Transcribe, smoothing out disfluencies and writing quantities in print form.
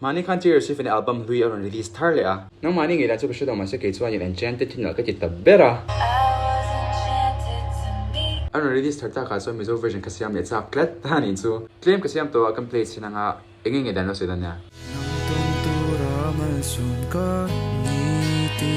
Mahni khan Taylor Swift in album hlui a rawn release thar leh a. Nangmahni ngei lah chu ka hre lo mahse kei chuanin Enchanted hi nalh ka ti ta ber a. A rawn release thar takah chuan Mizo version ka siam leh chak tlat ta anih chu. Tlem ka siam tawh a kan play chhin anga eng nge dan lo sawi dawn nia. Nang tawng tura malsawm ka ni ti.